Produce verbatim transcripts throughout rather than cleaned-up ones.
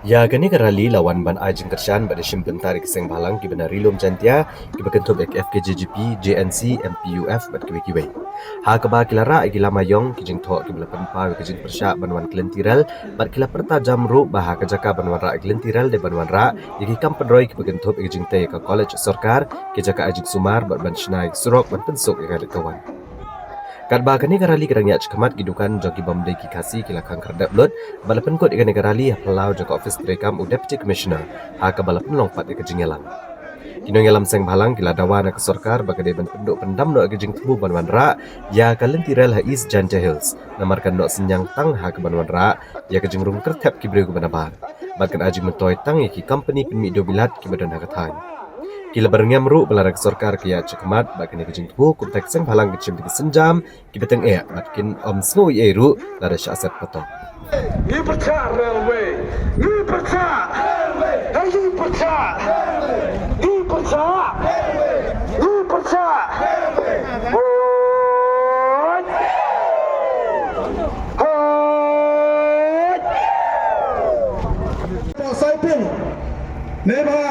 Ïa kane ka rally la wan ban ai jingkyrshan bad da shim bynta da ki seng bhalang kiba na Ri Lum Jaiñtia, kiba kynthup ïa ki F K J G P, J N C, M P U F bad kiwei kiwei. Ha kaba ki la rah ïa ki lama ïong, ki jingthoh kiba la pynpaw ïa ki jingpyrshah ban wan ka lynti rel, bad ki la pyrta jam ruh ba ha ka jaka ban wanrah ïa ka lynti rel dei ban wanrah ïa ki kam pynroi kiba kynthup ïa ki jingtei ïa ka college sorkar, ki jaka ai jingsumar bad ban shna ïa ki surok ban pynsuk ïa ka leit ka wan. Katba kane ka rally ka dang ïaid shakhmat, ki dukan jong ki bym dei ki Khasi ki la khang khyrdep lut bad la pynkut ïa kane ka rally ha phyllaw jong ka ophis treikam u Deputy Commissioner, ha kaba la pynlong pat ïa ka jingïalang. Ki nongïalam seng bhalang ki la dawa na ka sorkar ba ka dei ban pynduh pyndam noh ïa ka jingthmu ban wanrah ïa ka lynti rel ha East Jaiñtia Hills, namar kan noh synñiang tang ha kaban wanrah ïa ka jingrung kyrthep ki briew kiba nabar, bad kan ai jingmyntoi tang ïa ki kompani pynmih dewbilat kiba don ha ka thaiñ. Ki la byrngem ruh ba lada ka sorkar ka ïaid shakhmat bad kane ka jingthmu, kumta ki seng bhalang kin shim da ki sienjam kiba tyngeh bad kin ym sngew ei ei ruh lada shah set patok. Ngi pyrshah railway, ngi pyrshah, ngi pyrshah, ngi pyrshah, ngi pyrshah. Hoid! Hoid! Saipung. Neba,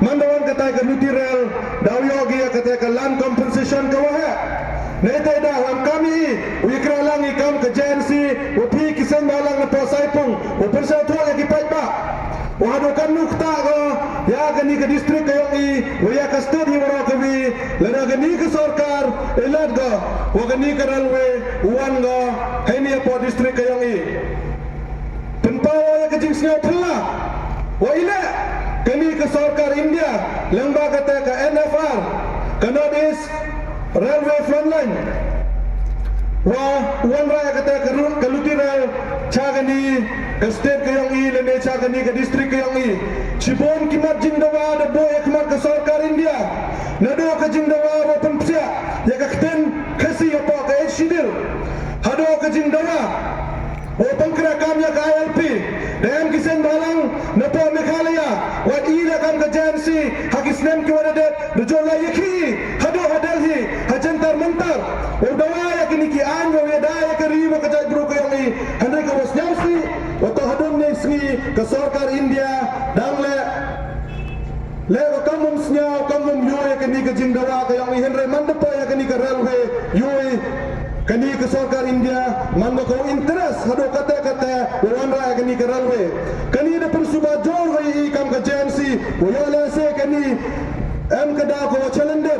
man da wan kata ka lynti rel, da u ïoh ïa kata ka land compensation ka waheh. Neta da wan kam i, u ïakren lang i kam ka J N C, u phi ki seng bhalang na Saipung, u pynshai thoh ïa ki paidbah. U haduh kan nukta ko, ïa kani ka district ka ïong i, u ïa ka state hi waroh kawi, lada kani ka sorkar, i lad ko, u kani ka railway, u wan ko, heini hapoh district ka ïong i. Pynpaw ïa ka jingsngewthuh la. Wa i leh, kani ka sorkar India, lyngba kata ka N F R, ka North East Railway Frontline. Wa wanrah ïa kata ka route, ka lynti rel, cha kani ka state ka ïong i, lane cha kani ka district ka ïong i. Shibun ki mat jingdawa da buh ïa ka mat ka sorkar India. Naduh ka jingdawa wa pynpsiah ïa ka ktien Khasi hapoh ka Eighth Schedule. Haduh ka jingdawa wa pynkreh kam ïa ka I L P, da em ki seng bhalang na poh Meghalaya, wat i la kam ka J N C, ha ki snem ki wa da dep, da jot la ïa ki, haduh ha Delhi, ha Jantar Mantar, wa dawa ïa kini ki aiñ, wa ïa da ïa ka ri, wa ka jaitbru ka ïong i, hynrei ka wa sñiawsih, wa toh haduh ne sngi, ka sorkar India, dang leh, leh ka kam um sñiaw, kam um ïoh ïa kani ka jingdawa ka ïong i hynrei man da poi ïa kani ka railway, ïoh i kani ka sorkar India, man da ka interest, haduh kata kata, wa wanrah ïa kani ka railway. Kani da pynsuba jor wa i kam ka J N C, wa ïoh lehse kani, em ka daw ka wa challenge.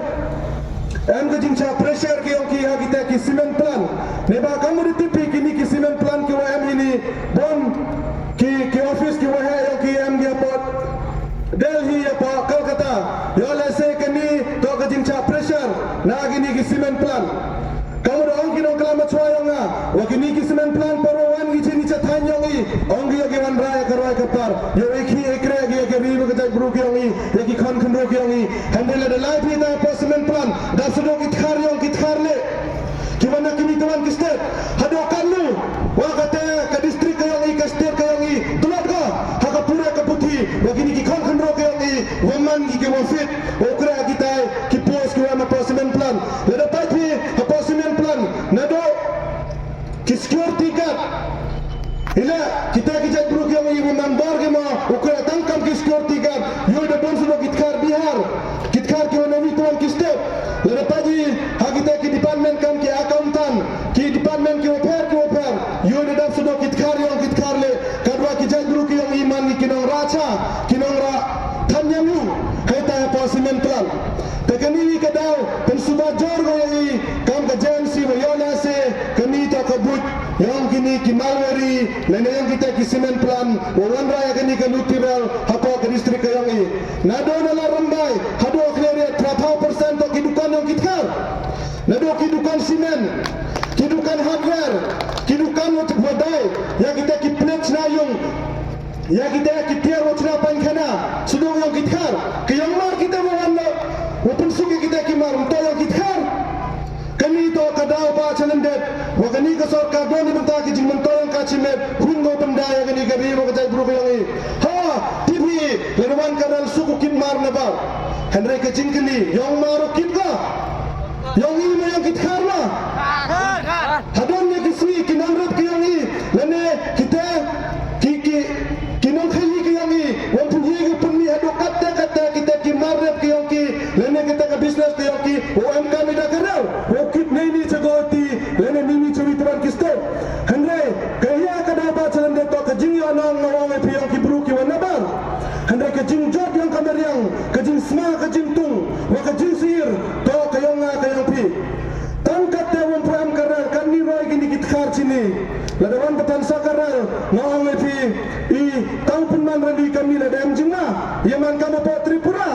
Em ka jingshah pressure ki ïong ki ha kita ki cement plant. Neba kam u da tipi kini ki cement plant ki wa em ini, bun ki, ki office ki wa heh ïong ki em ki hapoh Delhi hapoh Kolkata. Ïoh lehse kani toh ka jingshah pressure na kini ki cement plant. Kam u da ong ki nongkylla machwa ïong nga, wa kini ki cement plant por wa wan ki chini cha thaiñ ïong i, ong ki ïa ki wanrah ïa ka roi ka par, ïa u i ki i kreh ki ïa ki ri wa ka jaitbru ki ïong i, ïa ki khon khynroo ki ïong i. Hynrei lada lai phi ta hapoh cement plant, da sdang ki tkhar ïong ki tkhar leh. Ki wan na kini ki wan ki state. Haduh katno, wa kata ka district ka ïong i, ka state ka ïong i, tlot ka ha ka pura ka puthi, wa kini ki khon khynroo ka ïong i, wa man ki ki wa fit, wa u kreh kitai ki post ki wan hapoh cement plant. Lada pait phi hapoh cement plant, naduh ki security guard. Ila, kita ki jaitbru ki ïong i wa man bor ki mo, u kreh tang kam ki security guard. Ïoh da bun sdang ki tkhar Bihar. Ki tkhar ki wa na wi tuan ki state. Lada pait phi ha kita ki department kam ki accountant, ki department ki wa pher ki wa pher. Ïoh da dap sdang ki tkhar ïong ki tkhar leh. Katwa ki jaitbru ki ïong i man ki nongrah cha, ki nongrah than ïa u. Hei ta hapoh cement plant. Te kani ka daw, pynsuba jor ko ïa i, kam ka J N C wa ïoh lehse, kani toh ka buit, ïong kini ki malwari, lane ïong kita ki cement plant, wa wanrah ïa kani ka lynti rel, hapoh ka district ka ïong i. Naduh na la Rymbai, haduh Khliehriat three percent toh ki dukan ïong ki tkhar. Naduh ki dukan cement, ki dukan hardware, ki dukan wa dei, ïa kita ki plate na ïong, ïa kita ki tiar wa chna paikhana, sdang ïong ki tkhar, ki ïong mar kita wa wan la, wa pynsuk ïa kita ki mar, mynta ïong ki tkhar. Kani toh ka daw ba challenge, wa kani ka sorkar don ni bynta ki jingmyntoi ïong ka chimet, hun ngo pynda ïa kani ka ri wa ka jaitbru ka ïong i. Ha, tipi, lada wan ka rel suk u kit mar na bar. Hynrei ka jingkylli, ïong mar u kit ka. Ïong i ma ïong ki tkhar ma. Hadon ïa ki sngi ki nongrep ki ïong i. Lane kita ki, ki, ki nongkhaii ki Ong ïa phi, i tang pynman rally kam i la dem jingma. Ïa man kam hapoh Tripura,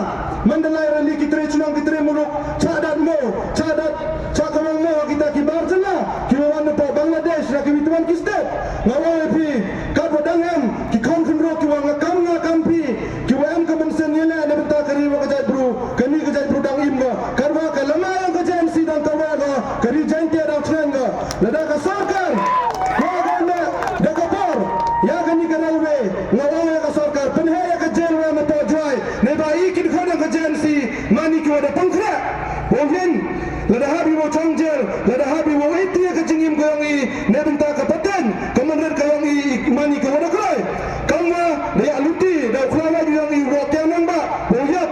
man da lai rally ki tre chnong ki tre muluk, cha dat mo, cha dat, cha kawang mo kita ki bar jylla ki wa wan hapoh Bangladesh na ki wi twan ki state. Nga ong ïa phi, katwa dang em ki khon khynroo ki wa nga kam nga kam phi, ki wa em ka mynsiem ïaleh na bynta ka ri wa ka jaitbru, kani ka jaitbru dang im nga. Katwa ka lama ïa ka J N C dang kawang nga, ka ri Jaintia dang thngan nga. Lada ka sorkar kwah ban leh da ka bor ïa kani ka railway, nga ong ïa ka sorkar pynheh ïa ka jail wa hapoh Jowai, ne ba i ki dkhot ïa ka J N C mane ki wa da pynkhriah. Wa ngin lada hap i wa chong jail, lada hap i wa iti ïa ka jingim ka yong i, ne bynta ka pateng ka mynrit ka yong i, mane ki wa da kloi. Kam wa da ïa luti da u khlawait yong i wa kiang nang ba wa yap,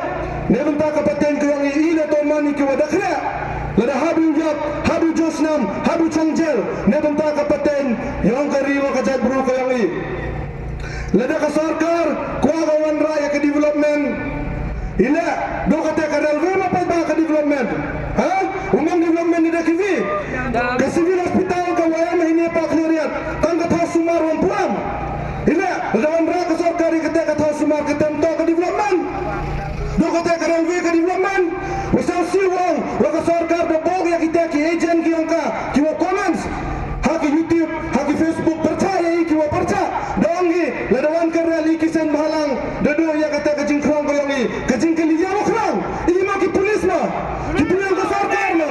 ne bynta ka pateng ka yong i, i la to mane ki wa da khriah. Lada hap u yap, hap u josnam, hap u chong jail, ne bynta ka pateng yong ka ri wa ka jaitbru ka yong i. Lada ka sorkar kwah ka wanrah ïa ka development, i leh, do kata ka railway ma pat ba ka development. Ha? U man development ni da ki wi. Ka civil hospital ka wa em hini pa Khliehriat, tang ka thaw sumar wan puan. I leh, lada wanrah ka sorkar ïa kata ka thaw sumar, kata em to ka development. Do kata ka railway ka development. Wa sa si wang wa ka sorkar da bok ïa kita ki agent ki yong ka, ki wa comments ha ki YouTube, ha ki Facebook, pyrchah ïa i ki wa pyrchah. Da ong i lada wan ka rally ki seng bhalang, da do ïa kata ka jingkhrong ka yong i, ka jingkylli ïa wa khrong. I ma ki police ma, ki police ka sorkar ma.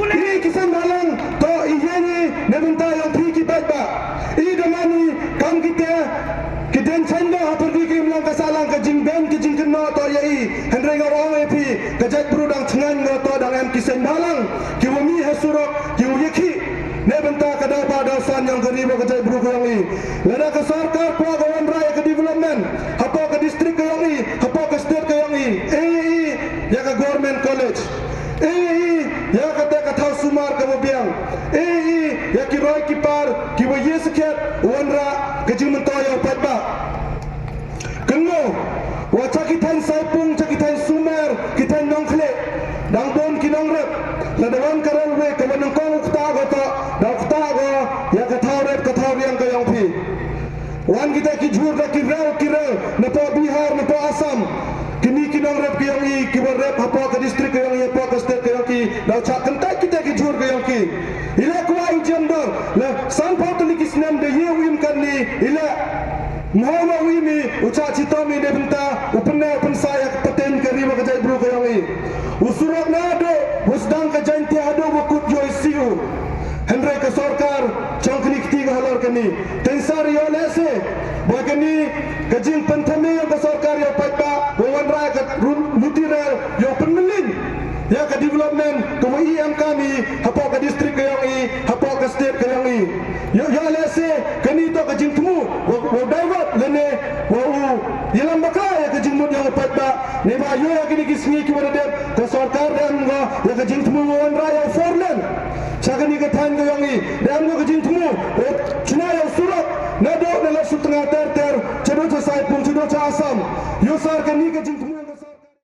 I ki seng bhalang to i ïa i ne bynta yong phi ki bad ba. I da mane kam kita ki dang chang da ha pyrdi ki imlang ka sahlang, ka jingben ka jingkynnoh to ïa i. Hynrei nga ong ïa phi, ka jaitbru dang thngan nga to dang em ki seng bhalang ki wa mih ha surok, ki wa ïakhih ne bynta ka daw ba daw san yong ka ri wa ka jaitbru ka yong i. Lada ka sorkar kwah ka wanrah ïa ka development hapoh ka district ka yong i, hapoh ka state ka yong i, e i ïa ka government college, e i ïa kata ka thaw sumar ka wa biang, e i ïa ki roi ki par ki wa ïa sakhiat wanrah ka jingmyntoi ïa u paidbah. Kynmaw wa cha ki thaiñ Saipung, cha ki thaiñ Sumer, ki thaiñ Nongkhlieh, dang bun ki nongrep. Lada wan ka railway ka wa nyngkong u ktah ko to, da u ktah ko ïa ka thaw rep ka thaw riang ka yong phi. Wan kita ki jhur da ki rel ki rel napoh Bihar, napoh Assam. Kini ki nongrep ka yong i ki wa rep hapoh ka district ka yong i, hapoh ka state ka yong ki, da u chah kyntait kita ki jhur ka yong ki. I leh kwah i jem dor, la sanphaw tylli ki snem da ïa u im katni, i leh Mhaw ma u im i, u chah chitom i ne bynta u pynneh u pynsah ïa ka pateng ka ri wa ka jaitbru ka yong i. U surok naduh wa sdang ka Jaintia haduh wa kut ïoh i sih u. Hynrei ka sorkar chong kni kti ka halor kani. Teng sar ïoh lehse ba kani ka jingpynthame ïa ka sorkar ïa u paidbah wa wanrah ka run-, luti rel ïa u pynmylliñ ïa ka development ka wa i em kam i hapoh ka district ka yong i, hapoh ka state ka yong i. Ïoh, ïoh lehse kani to ka jingthmu wa, wa divert lane wa u ïalam bakla ïa ka jingmut ïa u paidbah. Ne ba ïoh ïa kini ki sngi ki wa da dep ka sorkar da em ko ïa ka jingthmu wa wanrah ïa u four lane cha kani ka thaiñ ka yong i, da em ko ka jingthmu wa chna ïa u surok naduh na Lashutnga ter ter, chaduh cha Saipung, chaduh cha Assam. Ïoh sar kani ka jingthmu.